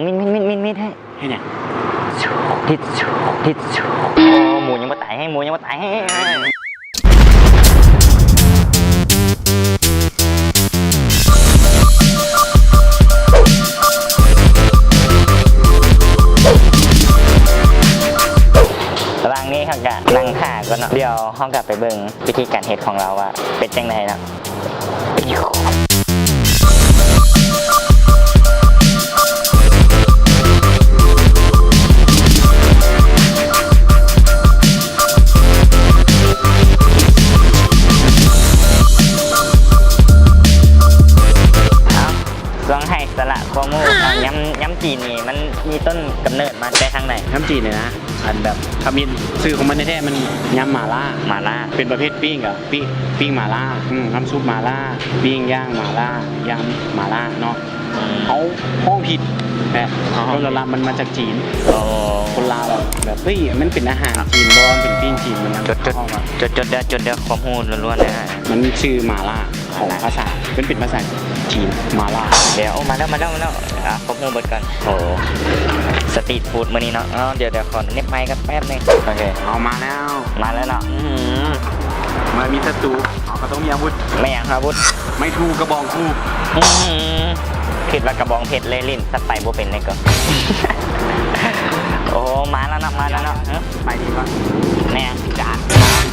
ມິດ ມິດ ມິດ ມິດ ມິດ ເຮີ້ຍ ເຮັດຫຍັງ? ທິດຊູ ທິດຊູ ໂອ້ ໝູຍັງບໍ່ຕາຍ ໃຫ້ໝູຍັງບໍ່ຕາຍ ໃຫ້ ລະຫວ່າງນີ້ເຮົາກະນັ່ງຖ້າກ່ອນເນາະ ດຽວເຮົາກະໄປເບິ່ງວິທີການເຮັດຂອງລາວວ່າເປັນຈັ່ງໃດເນາະ. ຊ່ວງໃຫ້ສາລະຄວາມຮູ້ ຍຳ ຍຳຈີນນີ້ມັນມີຕົ້ນກຳເນີດມາແຕ່ທາງໃດ? ຍຳຈີນນີ້ນະ ອັນແບບທຳອິດຊື່ຂອງມັນແທ້ໆ ມັນຍຳໝາລ່າ ໝາລ່າ ເປັນປະເພດປີ້ງ ກະປີ້ງ ປີ້ງໝາລ່າ ອືມ ນ້ຳຊຸບໝາລ່າ ປີ້ງຍ່າງໝາລ່າ ຍຳໝາລ່າເນາະ. ເຮົາຮ້ອງຜິດແຫຼະ ຕົ້ນລະລຳມັນມາຈາກຈີນ. ຄົນລາວແບບ ເຮີ້ຍ ມັນເປັນອາຫານຈີນບໍ່ ມັນເປັນປີ້ງຈີນ ມັນຍັງ ຈົດ ຈົດ ຈົດ ຈົດເດີ ຈົດເດີ ຄວາມຮູ້ລ້ວນໆເດີ. ມັນຊື່ໝາລ່າ ຂອງພາສາ ເປັນ ເປັນພາສາຈີນ ໝາລ່າ. ດຽວ ໂອ້ ມາແລ້ວ ມາແລ້ວ ມາແລ້ວ ອ່າ ຄອບຮູ້ເບິດກ່ອນ. ໂອ້ ສະຕຣີດຟູດມື້ນີ້ເນາະ. ເອົາ ດຽວ ດຽວ ຂໍເນັບໄມກັນແປັບໜຶ່ງ. ໂອເຄ ເອົາ ມາແລ້ວ ມາແລ້ວເນາະ. ອື ເມື່ອມີສັດຕູ ເຮົາກໍຕ້ອງມີອາວຸດ. ແມ່ນຫຍັງອາວຸດ? ໄມ້ທູກະບອງຄູ່. ອື ຄິດວ່າກະບອງເພັດເລີຍ ຫຼິ້ນສັບໄປບໍ່ເປັນເລີຍກໍ. ໂອ້ ມາແລ້ວເນາະ ມາແລ້ວເນາະ. ໄປດີກວ່າ ແມ່ນ ຈານ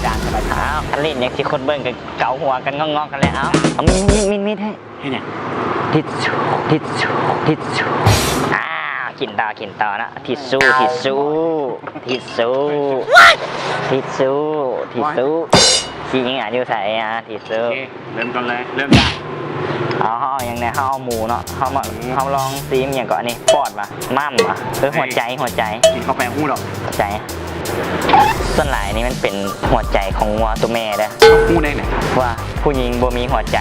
ຈານ ສະບາຍ. ອ້າວ ຄັນຫຼິ້ນຫຍັງຊິຄົນເບິ່ງກໍ ເກົາຫົວກັນງອກໆກັນແຫຼະ. ເອົາ ເອົາ ມິດ ມິດ ມິດ ມິດ ເຮີ້ຍ ເຮັດຫຍັງ? ທິດຊູ ທິດຊູ ທິດຊູ ອ້າວ ກິນຕໍ່ ກິນຕໍ່ເນາະ. ທິດຊູ ທິດຊູ ທິດຊູ ທິດຊູ ທິດຊູ ຊິຍິງອາ ຢູ່ໃສອາ ທິດຊູ. ໂອເຄ ເລີ່ມກ່ອນເລີຍ ເລີ່ມຈາກ ເອົາ ເຮົາເອົາຫຍັງແດ່? ເຮົາເອົາໝູເນາະ ເຮົາມາ ເຮົາລອງຊີມຫຍັງເກາະ ອັນນີ້ປອດຫວາ? ມ້າມຫວາ? ເອີ ຫົວໃຈ ຫົວໃຈ ກິນເຂົ້າໄປຮູ້ດອກ ຫົວໃຈ. ສ່ວນຫຼາຍນີ້ມັນເປັນຫົວໃຈຂອງງົວຕົວແມ່ເດີ້. ຮູ້ໄດ້ແນວໃດ? ວ່າຜູ້ຍິງບໍ່ມີຫົວໃຈ.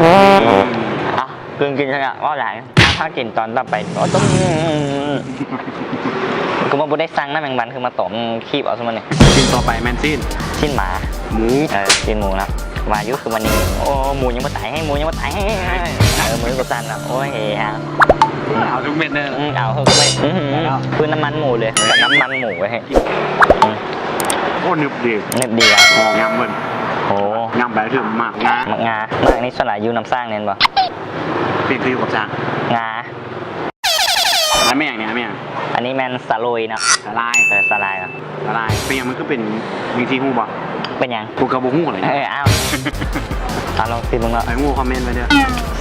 ອືມ ເອົ້າ ກືນກິນຊະເນາະ ເວົ້າຫຼາຍ. ຖ້າກິນຕອນຕໍ່ໄປ ໂອ້ ຕົ້ມ ຄືວ່າບໍ່ໄດ້ສັ່ງນຳແມງວັນ ຄືມາຕົມຄີບເອົາຊຸມນີ້. ຊິ້ນຕໍ່ໄປແມ່ນຊີ້ນ ຊີ້ນໝາ ໝູ ເອີ ຊີ້ນໝູເນາະ. ວ່າຢູ່ຄືວ່ານີ້ ໂອ້ ໝູຍັງບໍ່ຕາຍ ໃຫ້ໝູຍັງບໍ່ຕາຍ ໃຫ້ ເອີ ມືກໍສັ່ນເນາະ. ໂອ້ຍ ເອີ ເອົາທຸກເມັດເດີ ອື ເອົາທຸກເມັດ. ອື ຄືນ້ຳມັນໝູເລີຍ ແບບນ້ຳມັນໝູເວີຍ. ອື ໂອ້ ໜຶບດີ ໜຶບດີອະ ຫອມຍຳເພິ່ນ. ໂອ້ ຍຳໄປຖືກໝາກງາ ໝາກງາ. ໝາກນີ້ສ່ວນຫຼາຍຢູ່ນຳຊ້າງແມ່ນບໍ່? ເປັນຄືຢູ່ກັບຊ້າງ ງາ. ອັນແມ່ນຫຍັງນີ້ ອັນແມ່ນຫຍັງ? ອັນນີ້ແມ່ນສາໂລຍເນາະ ສາລາຍ. ເອີ ສາລາຍເນາະ ສາລາຍ. ເປັນຫຍັງມັນຄືເປັນຈັ່ງຊີ້ ຮູ້ບໍ່? ເປັນຫຍັງ? ກູກໍບໍ່ຮູ້ເລີຍ. ເອີ ອ້າວ ເອົາລອງຊິເບິ່ງເນາະ ໃຜຮູ້ຄອມເມັນໄວ້ເດີ.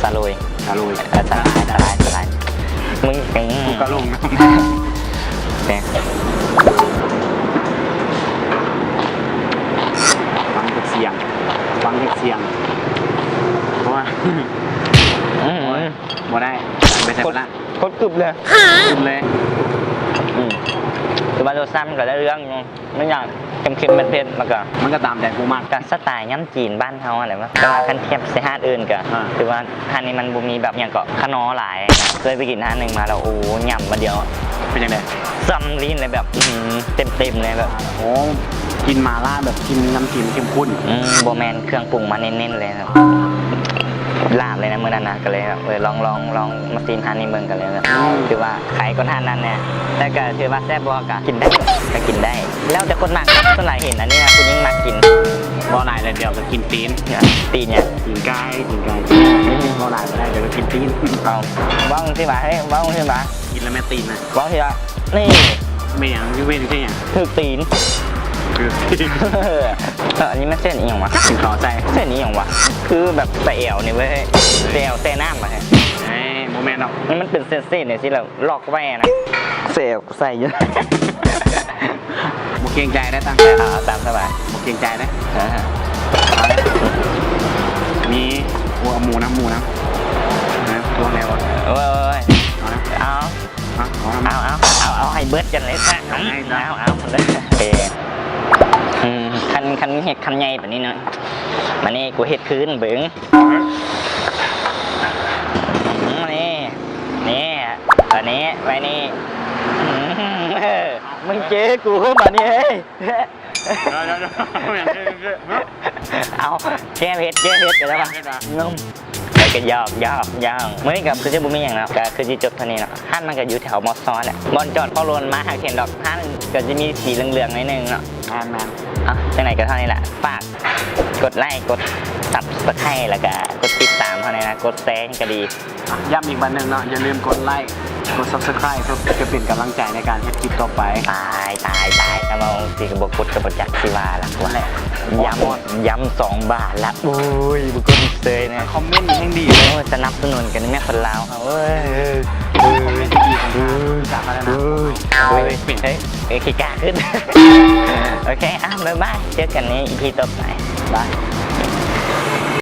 ສາໂລຍ ສາໂລຍ ເອີ ສາລາຍ ສາລາຍ ສາລາຍ. ມຶງ ອື ກູກໍຫຼົງນຳ. ໂອເຄ ຟັງຈາກສຽງ ຟັງຈາກສຽງ ໂອ້ຍ ອື ບໍ່ໄດ້ ໄປໃສ່ປານນັ້ນ. ໂຄດກຶບເລີຍ ກຶບເລີຍ. ອື ຄືວ່າລົດຊາດມັນກໍໄດ້ເລື່ອງຢູ່ ມັນຫຍັງ ເຄັມໆ ເຜັດໆ ແລ້ວກໍ ມັນກໍຕາມໃຈຜູ້ມັກ ກໍສະໄຕລ໌ຍຳຈີນບ້ານເຮົາຫັ້ນແຫຼະ. ແຕ່ວ່າຄັນທຽບໃສ່ຮ້ານອື່ນກໍ ອ່າ ຄືວ່າຮ້ານນີ້ມັນບໍ່ມີແບບຫຍັງເກາະ ຂະໜໍຫຼາຍ. ເຄີຍໄປກິນຮ້ານໜຶ່ງມາແລ້ວ ໂອ້ ຍຳບາດດຽວ ເປັນຈັ່ງໃດ? ຊຳລີ້ນເລີຍແບບ ອື ເຕັມໆ ເລີຍແບບ ໂອ້ ກິນໝາລ່າແບບກິນນ້ຳຈິ້ມເຂັ້ມຂຸ້ນ. ອື ບໍ່ແມ່ນເຄື່ອງປຸງມາເນັ້ນໆ ເລີຍ ຫຼາບເລີຍນະມື້ນັ້ນນະ. ກໍເລີຍແບບ ເອີ ລອງ ລອງ ລອງມາຊີມຮ້ານນີ້ເບິ່ງ ກໍເລີຍແບບ ອື ຖືວ່າຂາຍກ່ອນຮ້ານນັ້ນແດ່ ແຕ່ກໍຖືວ່າແຊບບໍ່ ກໍກິນໄດ້ ກໍກິນໄດ້ ແລ້ວແຕ່ຄົນມັກ. ສ່ວນຫຼາຍເຫັນອັນນີ້ນະ ຜູ້ຍິງມັກກິນ. ເວົ້າຫຼາຍແລ້ວ ດຽວກໍກິນຕີນ ຕີນຫຍັງ? ຕີນໄກ່ ຕີນໄກ່. ອື ເວົ້າຫຼາຍບໍ່ໄດ້ ດຽວກໍກິນຕີນ. ເອົາ ເວົ້າຈັ່ງຊີ້ຫວາ ເຮີ້ຍ ເວົ້າຈັ່ງຊີ້ຫວາ. ກິນແລ້ວແມ່ນຕີນນະ ເວົ້າເທື່ອ. ນີ້ ແມ່ນຫຍັງ? ຢູ່ເວນຄືຫຍັງ? ຖືກຕີນ ຖືກຕີນ. ເອີ ອັນນີ້ມັນເສັ້ນອີ່ຫຍັງຫວາ? ກິນເຂົ້າໃສ່ ເສັ້ນອີ່ຫຍັງຫວາ? ຄືແບບສະແອວນີ້ເວີຍ ສະແອວແຊ່ນ້ຳຫວາ? ເອີຍ ບໍ່ແມ່ນດອກ ນີ້ມັນເປັນເສັ້ນໆ ຈັ່ງຊີ້ແລ້ວລອກໄວ້ນະ. ແຊ່ໃສ່ຢູ່ ບໍ່ເກງໃຈໄດ້ ຕັ້ງແຕ່ ເອົາຕາມສະບາຍ ບໍ່ເກງໃຈເດ້. ເອີ ມີ ໂອ້ ເອົາໝູນຳ ໝູນຳ ນະ ພວກແນວ ໂອ້ຍ ເອົານະ ເອົາ ເອົາ ເອົາ ເອົາ ເອົາ ເອົາໃຫ້ເບິດກັນເລີຍຊະ. ເອົາ ເອົາ ເອົາ ເອີ ອືມ ຄັນ ຄັນເຮັດຄຳໃຫຍ່ປານນີ້ເນາະ ມານີ້ກູເຮັດຄືນເບິ່ງ. ອືມ ນີ້ ນີ້ ອັນນີ້ໄວ້ນີ້. ອືມ ເອີ ມຶງເຈີກູບາດນີ້ເອີຍ. ດຽວໆໆ ເອົາ ແກ້ເຜັດ ແກ້ເຜັດໄປແລ້ວຫວາ? ເຜັດຫວາ? ງຸ່ມ ໄປ ກໍຫຍອກໆໆ ມື້ນີ້ກໍຄືຈະບໍ່ມີຫຍັງເນາະ ກໍຄືຊິຈົບເທົ່ານີ້ເນາະ. ຮ້ານມັນກໍຢູ່ແຖວມອຊອແຫຼະ ບ່ອນຈອດເຂົາໂລນມາຫາກເຫັນດອກ. ຮ້ານກໍຈະມີສີເຫຼືອງໆໜ້ອຍໜຶ່ງເນາະ. ແມ່ນໆ ເອົ້າ ຈັ່ງໃດກໍເທົ່ານີ້ແຫຼະ. ຝາກກົດໄລ ກົດ Subscribe ແລ້ວກໍກົດຕິດຕາມເຮົາແດ່ນະ ກົດແຊໃຫ້ກໍດີ. ຢ້ຳອີກບາດໜຶ່ງເນາະ ຢ່າລືມກົດໄລ ກົດ Subscribe ເພື່ອຈະເປັນກຳລັງໃຈໃນການເຮັດຄລິບຕໍ່ໄປ. ຕາຍ ຕາຍ ຕາຍ ຄັນວ່າຈັ່ງຊີ້ກໍບໍ່ກົດກໍບໍ່ຈັກຊິວ່າລະ ນັ້ນແຫຼະ ຢ້ຳ ຢ້ຳສອງບາດລະ. ໂອ້ຍ ບໍ່ກົດເຊີຍນະ. ຄອມເມັນແຮ່ງດີເລີຍ ໂອ້ຍ ສະໜັບສະໜູນກັນແມ່ຄົນລາວເຮົາເອີຍ. ເອີຍ ເອີຍ ເອີຍ ເອີຍ ເອີຍ ຂີ້ກາກຂຶ້ນ. ໂອເຄ ອ່ະ ບາຍບາຍ ເຈີກັນໃນອີພີຕໍ່ໄປ ບາຍ.